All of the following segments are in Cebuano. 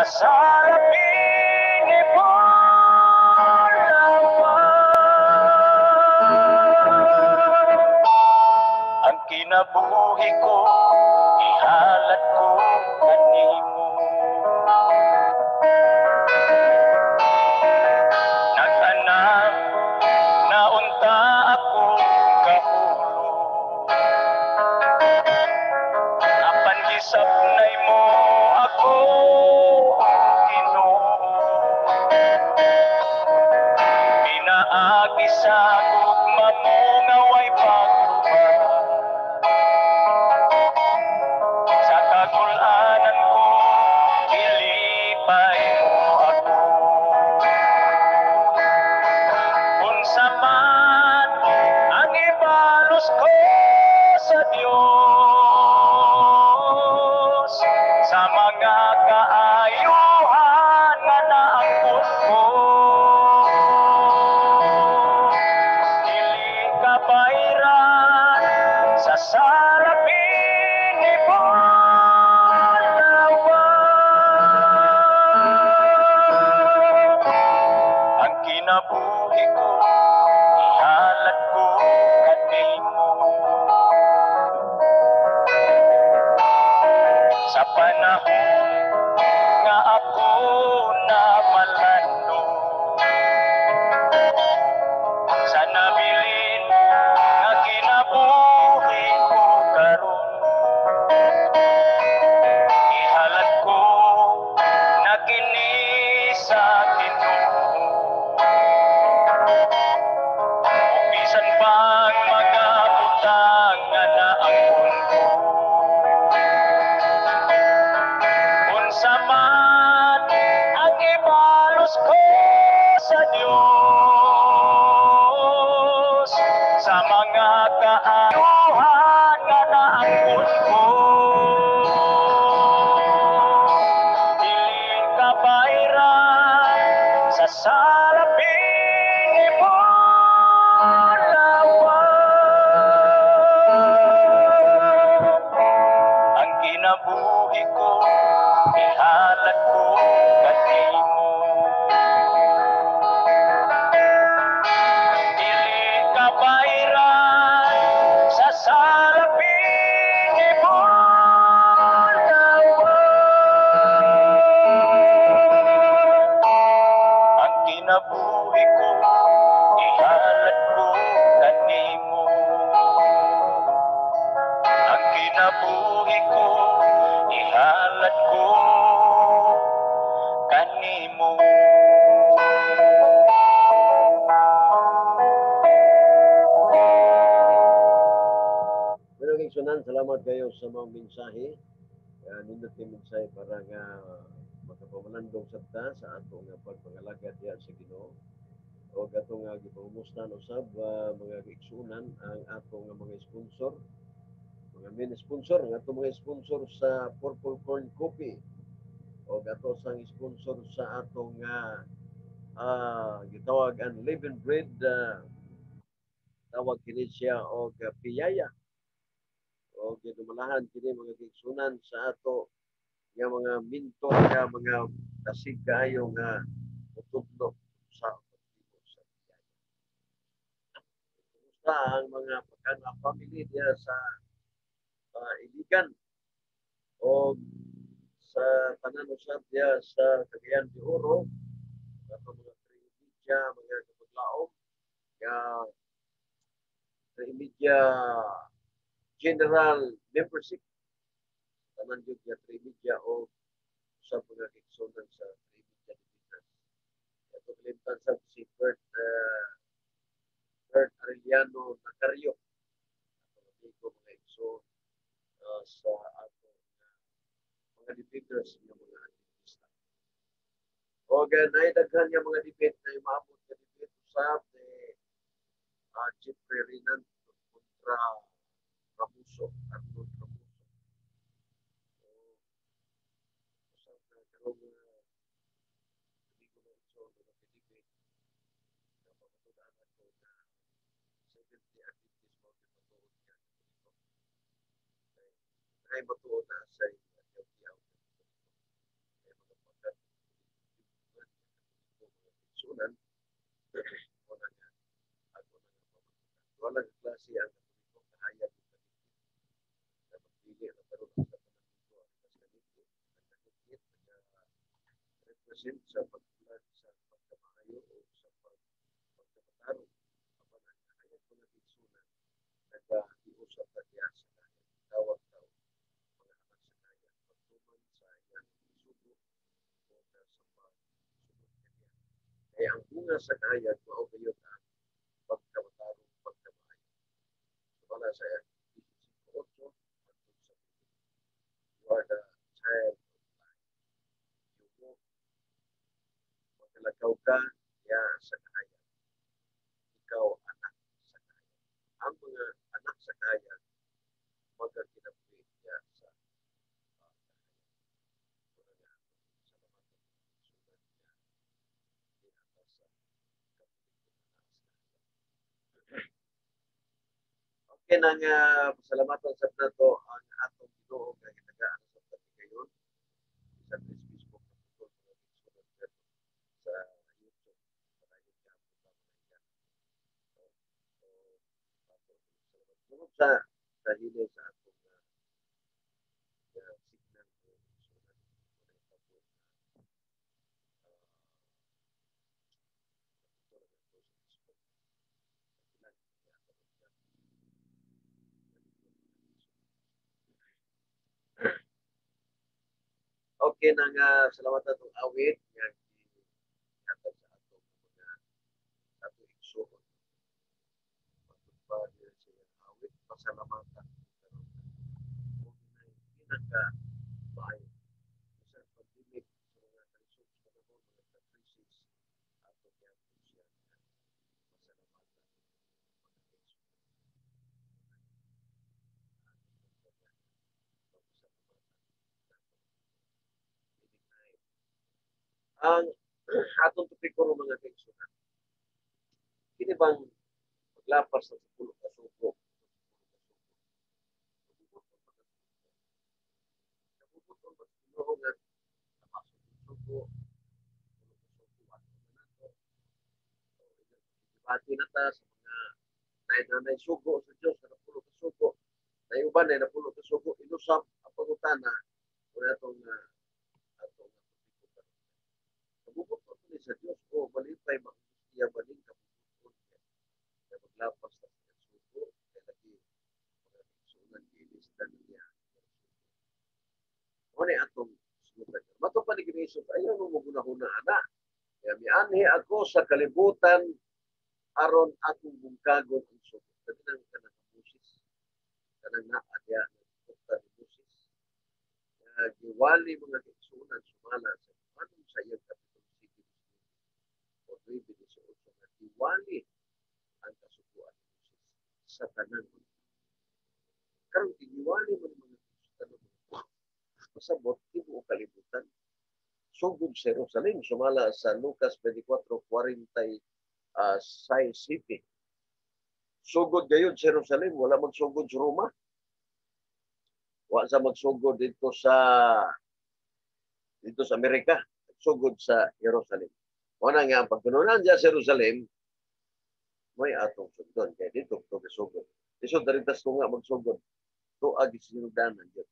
Sa salapi ni Bulawan. Ang kinabuhi ko, ihalat ko kanimo. Nag-anak na unta ako kahulog, apan gisapnay mo ako, Ginoo. Pinaagi sa gugma mo nga way pagluba. Sa kagul-anan ko, gilipay mo ako. Unsa man ang ibalos ko sa Dios sa mga kaayuhan nga naangkon ko, dili ka bayran sa salapi ni Bulawan. Ang kinabuhi ko, ihalat ko kanimo. Sa panahon nga ako na malando, sa nabilin nga kinabuhi ko karon, ihalat ko na kini sa Ginoo. Ug bisan pang mga butang nga naangkon ko, unsa man ang ibalos ko sa Dios sa mga kaayuhan nga naangkon ko, dili ka bayran sa salapi ni Bulawan. Ang kinabuhi ko, ihalat ko kanimo. Dili ka bayran sa salapi ni Bulawan. Ang kinabuhi ko, ihalat ko kanimo. Ang kinabuhi ko, ihalat ko kanimo. Pero Kigsunan, salamat kayo sa mga mensahe. Nindot kay mensahe para nga makapamalandong sabta sa ato nga pagpangalagad diha sa Ginoo. O ato nga gipangumustan usab mga igsunan ang ato nga mga sponsor, mga main sponsor, ang ato mga sponsor sa Purple Corn Coffee o ato sang sponsor sa atong gitawag ang Living Bread, tawag kini siya og piyaya. O ginumalahan kini mga gigsunan sa ato nga mga mentor nga mga dasig kaayo nga mutudlo sa paghibo sa biyaya. Kumusta ang mga pagkana family diha sa Iligan o sa tanan usab diha sa Cagayan de Oro, ato mga media, mga kapaglaom nga media general membership, tanan jud nga media o sa mga kigsunan sa media Pilipinas. Ato kalimtan sa si Bert Arellano Nacario, ato amigo mga igsoon sa ato mga debaters nga mga Adventista. O naay daghan nga mga debate na imaabot nga debate usab ni Jeffrey Renan kontra Ramuso, Arnold Ramuso. So, usab na karong amigo mga igsoon nga debate na mapatunanan ko na Seventh-day Adventist mao gyud matuod nga Katoliko. Kay naay matuod na sa tiyaw-tiyaw nga Katoliko. Kay mga pagkat Langit nag-represent sa pagbulag sa pagkamaayo o sa pagkamatarong. Apan ang kahayag, mga kaigsunan, nag-iusap ta diya sa kahayag. Tawag tao mga anak sa kahayag pagtuman sa iyang isugo o sa pagsunod kaniya. Kaya ang bunga sa kahayag mao gayud ang pagkamatarong, pagkamaayo. Sumala sa 5:8 hangtod sa, "You are the child of light." You walk, magalakaw ka ya sa kahayag. Ikaw anak sa kahayag. Ang mga anak sa kahayag magakinabuhi ya sa kahayag. Muna nga atong salamatan sunan nga diha sa Katoliko na naa sa kahayag. Okay na nga pasalamatan sa nato ang atong Ginoo nga gitagaan sa kayon sa Facebook na putol, mga kaigsunan, pero sa YouTube padayon gihapon ta, mga higala. So ato salamat tungod sa hinay sa atong signal ko sunan mo na naputol ang ato sa Facebook. Ilan kaya karon siya. Okay na nga salamat atong awit nga gihatag sa atong mga atong igsuon. Matod pa niya sa iyang awit, pasalamatan karon. Mo na pinaka maayo. Bisan pandemic, sa mga kalisod sa panahon, mga crisis, ato gyapon siya nga pasalamatan, mga kaigsuonan. Pasalamatan nato. Ang atong topiko ron, mga kaigsuonan, kini bang paglapas sa 10 ka sugo? Kabubuton ba sa Ginoo nga lapason ang sugo, 10 ka sugo, ato na nato? So, debate na ta sa mga naay sugo sa Dios na 10 ka sugo, naay uban na 10 ka sugo inusab. Ang pangutana kung atong topiko karon, kabubuton ni sa Dios o malipay iya maning kabubuton nga maglapas sa sugo? Kay lagi, mga kaigsuonan, giilista niya. Mo ni atong sulutan. Mato pa ni Jesus, "Ayaw mo magunahuna ana. Kaya mianhi ako sa kalibutan aron akong bungkagon ang sugo." Dali nang kanang Moses. Kanang naa diya nagpunta ni Moses. Nga giwali, mga kaigsuonan, sumala sa anong sa iyang kapitulo 7 o 9:18 nga giwali ang kasuguan ni Moses sa tanan mga. Karon giwali man, mga tanan mga, pasabot tibuok kalibutan sugod sa Jerusalem sumala sa Lucas 24:46 City. Sugod gayud sa Jerusalem, wala magsugod sa Roma. Wa sa magsugod dito sa Amerika, sugod sa Jerusalem. Wala nga ang pagtununan diya sa Jerusalem, may atong sundon kay dito to sugod. Lisod na rin tas nga magsugod. Tuag sinugdanan yun.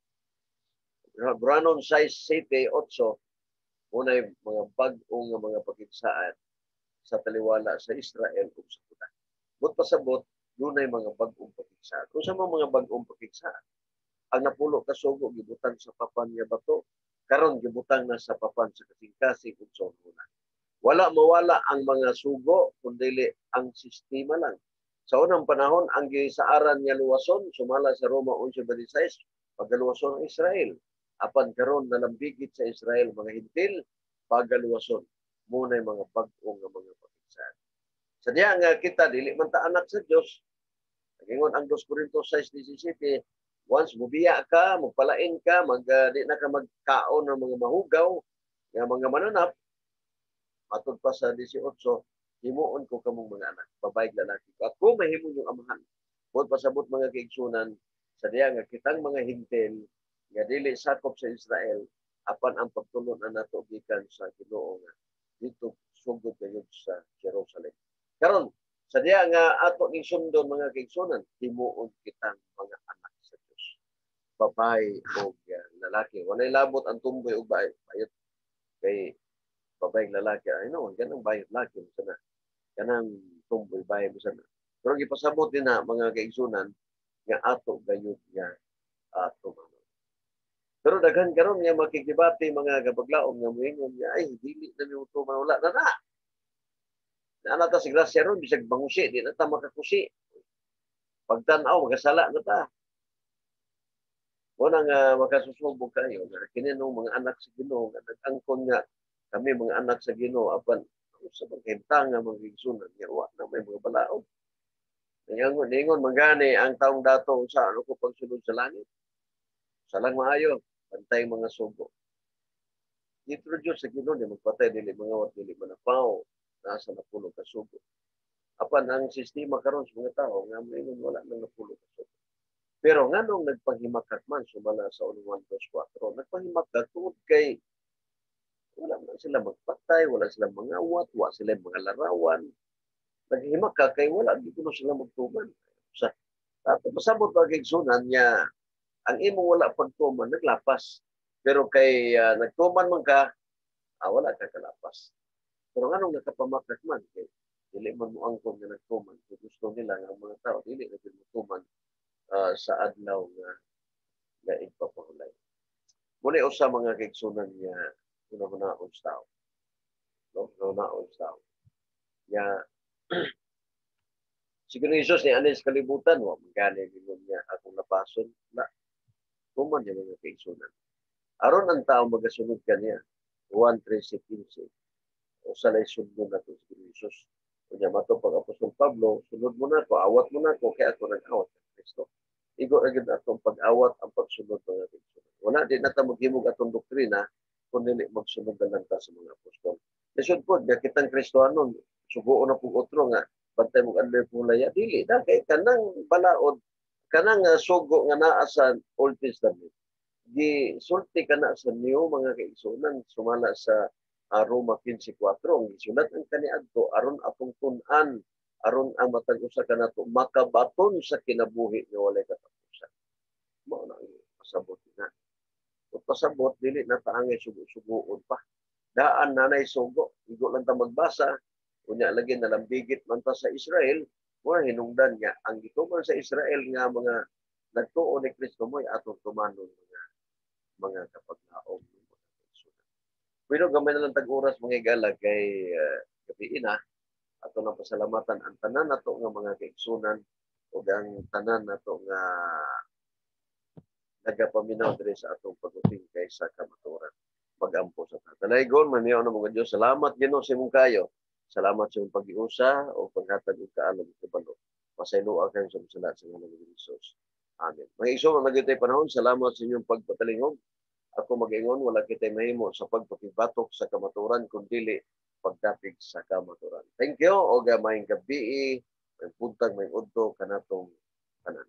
Branon 6 7 8, unay mga bag-o nga mga pakigsaan sa taliwala sa Israel ug sa Juda. But pasabot, dunay mga bag-ong pakigsaan. Kung sa mga bag-ong pakigsaan, ang 10 ka sugo gibutang sa papan nga bato, karon gibutang na sa papan sa kasing-kasing ug sa una. Wala mawala ang mga sugo kundi ang sistema lang. Sa unang panahon, ang gisaaran nga luwason sumala sa Roma 11:26, pagaluwason ang Israel. Apan karon nalambigit sa Israel mga Hentil pagaluwason. Munay mga bag-o nga mga pakigsaan. Sa diha nga kita dili man ta anak sa Dios. Nagingon ang 2 Corinto 6:17, once mubiya ka, magpalain ka, di na ka magkaon ng mga mahugaw, nga mga mananap, matod pa sa 18, himuon ko kamong mga anak, babae, lalaki. Ako mahimo yung amahan. Bud pasabot, mga kaigsunan, sa diha nga kitang mga Hentil nga dili sakop sa Israel, apan ang pagtulon na nato gikan sa Ginoo nga dito sugod gayud sa Jerusalem. Karon sa diha nga ato ning sundon, mga kaigsunan, himuon kitang mga anak sa Dios. babae o lalaki. Walay labot ang tumboy og bayot kay babae, lalaki. Ay no, ganang bayot laki mo sana. Kanang tumboy babae mo sana. Pero gipasabot din na, mga kaigsunan, nga ato gayud nga ato mano. Pero daghan karon nga makigdebate, mga kapaglaom, nga moingon nga ay dili na mi tuman, wala na na. Naa ta sa grasya ron, bisag bangusi, di na ta makakusi. Pagtan-aw, makasala na ta. Muna nga makasusubog kayo nga kini no mga anak sa Ginoo nga nag-angkon nga kami mga anak sa Ginoo, apan sa mga nga mga igsunan nga wa na may mga balaod. Ningon ningon mangani ang taong dato sa ano ko pagsulod sa langit. Salang maayo, pantay mga sugo. Introduce sa Ginoo ni magpatay, dili mangawat, dili manapaw, nasa 10 ka sugo. Apan ang sistema karon sa mga tao nga moingon wala nang 10 ka sugo. Pero nganong nagpanghimakak man sumala sa 1 2 4? Nagpanghimakak tungod kay wala man sila magpatay, wala sila mangawat, wala sila mga larawan. Naghimakak kay wala gyud kuno sila magtuman. Sa ato pasabot pa kay igsunan niya ang imong wala pagtuman naglapas. Pero kay nagtuman man ka, wala ka kalapas. Pero nganong nakapamakak man kay dili man mo angkon nga nagtuman. Kung gusto nila nga ang mga tao dili na gyud motuman sa adlaw nga nga igpapahulay. Muna usa, mga kaigsunan, nga una-unaon sa tao. No? Una-unaon sa tao. Nga siguro Jesus ni anis kalibutan, wa man gani ningon niya akong lapason. La. Tuman niya, mga kaigsunan. Aron ang tao magasunod kaniya. Juan 13:15. O sa lay sundon nato si Jesus. Unya mato pag Apostol Pablo, "Sunod mo na ko, awat mo na ko, kay ako nag-awat kang Kristo." Igo ra gyud atong pag-awat ang pagsunod, mga kaigsunan. Wala di na ta maghimog atong doktrina kung dili magsunod na lang ta sa mga apostol. Lisod pod nga kitang Kristohanon sugoon na pug otro nga bantay mo adlaw pulaya, dili na kay kanang balaod, kanang sugo nga naa sa Old Testament, gi sulti kana sa New, mga kaigsunan, sumala sa Roma 15:4. Ang gisulat ang kaniadto aron atong tun-an, aron ang matag usa kanato makabaton sa kinabuhi nga walay katapusan. Mao na ang pasabot na. Kung pasabot, dili na taangay sugo-sugoon pa. Daan nanay sugo, igo lang ta magbasa, unya lagi nalambigit man ta sa Israel, mo hinungdan nga ang gituman sa Israel nga mga nagtuo ni Kristo mo'y atong tumanon, mga kapaglaom. Pero gamay na lang tag oras, mga higala, kay gabi na. Ato nang pasalamatan ang tanan nato nga mga kaigsunan ug ang tanan nato nga nagapaminaw diri sa atong pag-uting kay sa kamatuoran. Magampo sa Talaygon, mamiyaw na mga Diyos. Salamat, Ginoo, sa imong kayo. Salamat sa imong pag-iusa o paghatag og kaalam ug kabalo. Pasayloa kayo sa sala sa ngalan ni Jesus. Amen. Mga igsoon, nagyutay panahon, salamat sa inyong pagpatalingog. Ako mag-ingon, wala kita'y mahimo sa pagpakibatok sa kamatuoran kun dili pagdapig sa kamatuoran. Thank you o maayong gabi, may buntag, may udto kanatong tanan.